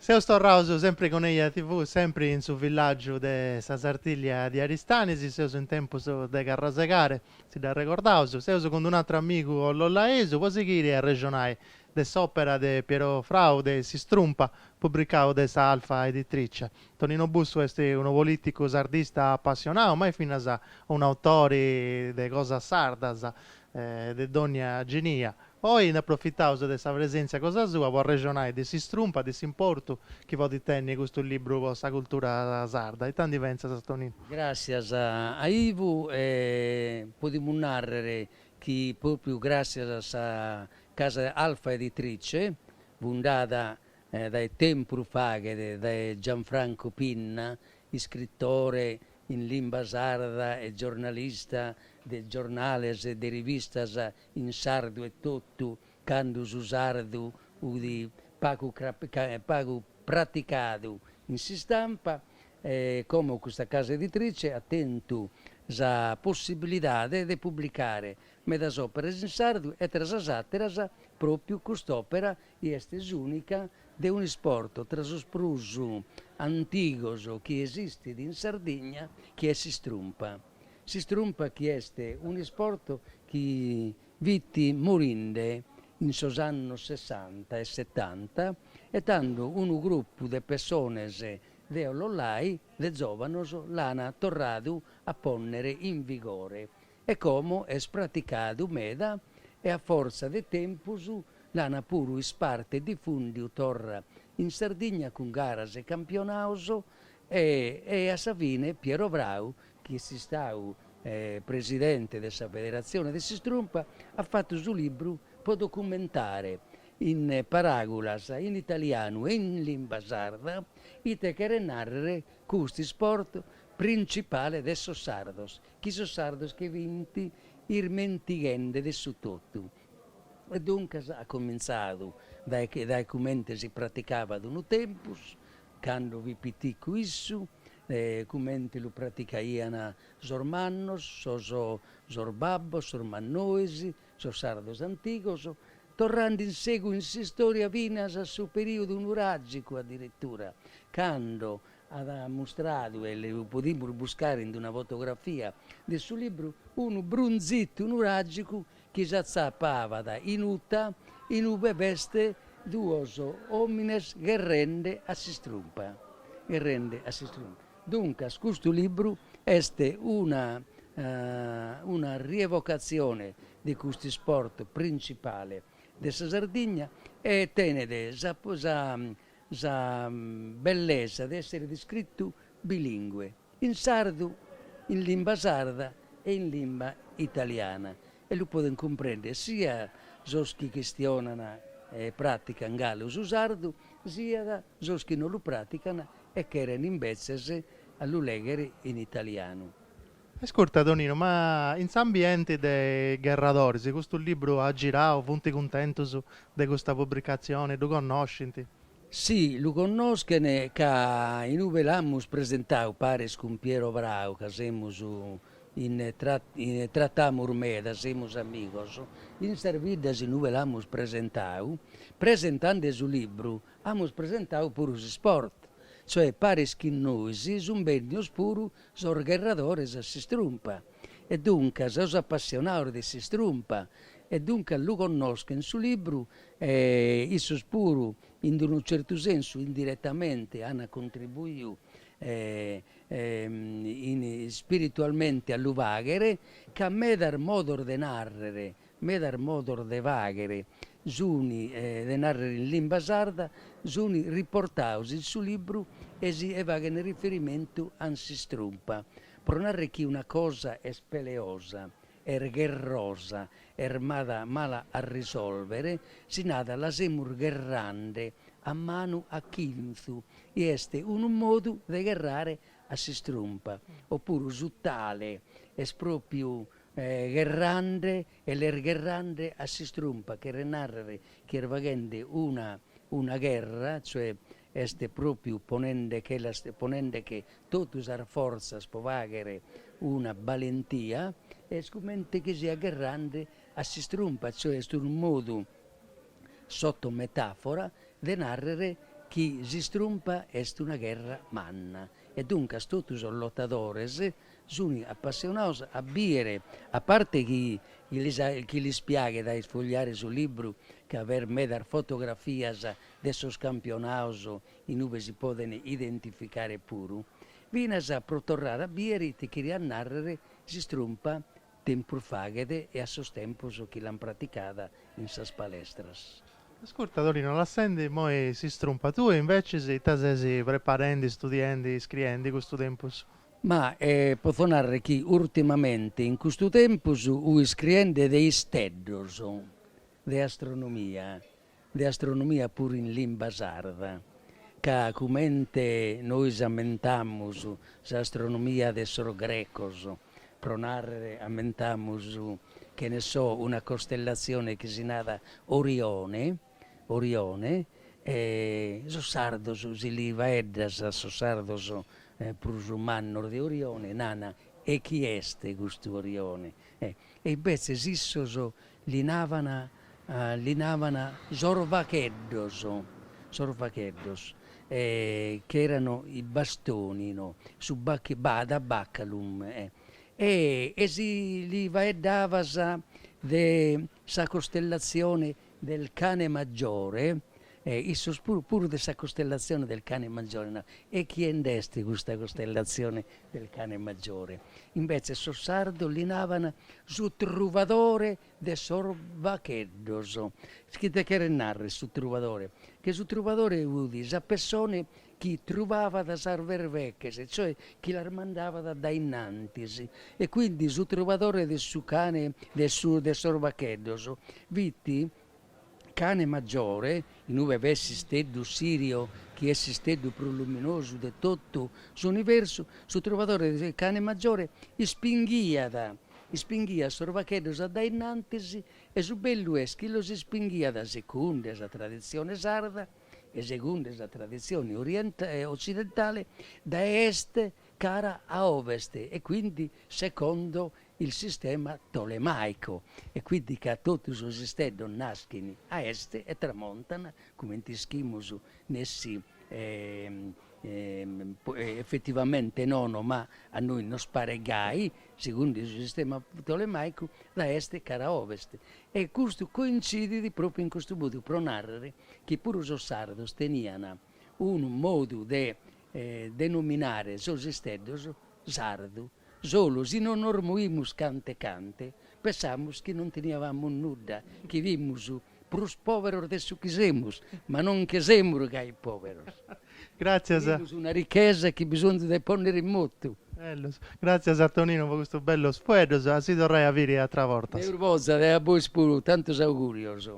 Seus torraus sempri cun Eja TV, sempri in su villàgiu de sa Sartìllia di Aristanis, seus in tempus de carrasegare, si dd'arregordaus, seus cun d'un'atru amigu ollollaesu po sighiri a arrexonai de s'òpera de Piero Frau de S'istrumpa, pubricau de sa Alfa Editrice. Tonino Bussu est unu polìticu sardista apassionau, ma est finas un'autori de cosas sardas de dònnia genia. Oi nd'aprofitaus de sa presèntzia cosa sua po arrexonai de s'istrumpa, de s'importu chi podit tenni custu libru po sa cultura sarda. Ita ndi pentzas, Tonino? Gràssias a Ivu e podimus nàrrere chi pròpriu gràssias a sa casa Alfa Editrice, fundada dae tempus faghet dae Gianfranco Pinna, iscritore in limba sarda e giornalista de giornales e de rivistas in sardu etotu, cando su sardu fut pagu pagu praticadu in s'istampa, e como custa casa editrice at tentu sa possibilidade de publicare medas òperas in sardu e tra sas àteras pròpiu cust'òpera chi est s'ùnica de un'isport tra sos prus antigos chi esistit in Sardigna chi est s'istrumpa. S'istrumpa chi est un'isport chi fit morinde in sos annos sessanta e setanta e tando unu grupu de pessones de Ollollai, de zòvanos, l'an torradu a pònnere in vigore e como est praticadu meda e a fortza de tempus l'an puru ispartu e difùndiu torra in Sardigna cun garas e campionaos e e a sa fine Piero Frau, chi est istau presidente de sa Federatzione de s'istrumpa, at fatu su libru pro documentare in paràgulas in italianu e in limba sarda ite cheret nàrrere custu isport printzipale de sos sardos, chi sos sardos che fint irmentighende de su totu. E duncas at comintzadu dae dae comente si praticabat unu tempus, cando fit piticu issu, comente lu praticaian sos mannos, sos sos babbos, sos mannois, sos sardos antigos, torrende in segus in s'istoria finas a su periodu nuragicu addirittura, cando at mustradu, e lu podimus buscare in una fotografia de su libru, unu brunzittu nuragicu chi s'atzapabat in Uta in ube b'est duos òmines gherrende a s'istrumpa, gherrende a s'istrumpa. Duncas custu libru est una una rievocatzione de custu isport printzipale de sa Sardigna e tenet sa sa sa bellesa de èssere iscritu bilingue, in sardu, in limba sarda e in limba italiana, e lu podent cumprèndere sia sos chi chistionan e pràtican galu su sardu, siat sos chi no lu pràtican e cheren imbetzes a lu lèghere in italianu. Ascurta Tonino, ma in s'ambienti de is gherradoris custu libru at girau, funt cuntentus de custa pubricatzioni, ddu connoscint? Si, lu connoschen ca in ube l'amus presentau paris cun Piero Frau, ca semus in tratamus meda, semus amigos, in sas biddas in ube l'amus presentau, presentande su libru amus presentau puru s'isport, cioè paris chin nois sun bennios puru sos gherradores a s'istrumpa e duncas sos apassionaos de s'istrumpa e duncas lu connoschen su libru e issos puru in unu certu sensu indiretamente an contribuiu in spiritualmente a lu faghere ca medas modos de narrere Medas modos de fàghere sun, de nàrrere in limba sarda, sun riportados in su libru e si e faghen riferimentu a s'istrumpa. Pro nàrrere chi una cosa est peleosa, est gherrosa, est mala mala a risòlvere, si nat la semus gherrande a manu a chintzu, chi est unu modu de gherrare a s'istrumpa, opuru su tale est pròpiu Gherrande e l'est gherrande a s'istrumpa cheret nàrrere chi est faghende una una gherra, cioè est pròpiu ponende che las ponende che totu sas fortzas pro fàghere una balentia, est comente chi siat gherrande a s'istrumpa, cioè est unu modu sotto metafora de nàrrere. chi s'istrumpa est una gherra manna e duncas totu sos lotadores sunt apassionados a bìere, a parte chi lis chi lis piaghet a isfogliare su libru ca b'est medas fotografias de sos campionados in ue si podent identificare puru, finas pro torrare a bìere ite cheriat nàrrere s'istrumpa tempus faghet e a sos tempos chi l'ant praticada in sas palestras. Ascurta Tonino, lassendi immoi s'istrumpa, tui invecis ita ses preparendi, studiendi, iscriendi custu tempus? Ma potzo narrer chi urtimamente in custu tempus fui iscriende de isteddos, de astronomia, de astronomia puru in limba sarda, ca comente nois ammentamus s'astronomia de sos grecos, pro narrer ammentamus, che ne so, una costellatzione chi si narat Orione, Orione, e sos sardos si li faeddas a sos sardos prus mannos de Orione nana e chi est custu Orione e imbetzes issos li navan li navan sos vacheddos sos vacheddos che erano i bastoni no su bac da bacalum e e si li faeddavas de sa costellatzione del cane maggiore, e issos puru puru de sa costellatzione del cane maggiore no, e chie nd'est custa costellatzione del cane maggiore? Imbetzes sos sardos li naban su truvadore de sos vacheddos. Ite cheret narrer su truvadore? Che su truvadore fut sa pessone chi truvavat sas berveches, cioè chi las mandavat dae innantis, e quindi su truvadore de su cane de su de sos vacheddos fit cane maggiore, in ue b'est s'isteddu Sirio chi est s'isteddu prus luminosu de totu s'universu, su truvadore de cane maggiore ispinghiat ispinghiat sos vacheddos a dae innantis e su bellu est chi los ispinghiat segunde sa traditzione sarda e segunde sa traditzione otzidentale, dae est cara a ovest e quindi secondo il sistema tolemaico e quindi ca totu sos isteddos naschin a est e tramontan, comente ischimus, nessi efetivamente nono ma a nois nos paret gai, segundu su sistema tolemaicu, dae est cara a ovest e custu coincidit propriu in custu modu pro narrer chi puru sos sardos tenian unu modu de denominare sos isteddos sardu, solu si non nos moimus cante cante, pessamus chi non teniavamus nudda, chi fimus prus poveros de su chi semus, ma non nche semus gai poveros. Gràtzias. Tenimus una richesa chi bisonzat de pònnere in motu. Bellos. Gràtzias a Tonino po custos bellos fueddos, a si torrai a biri atras bortas. Deus bozat e a bois puru tantos augùrios.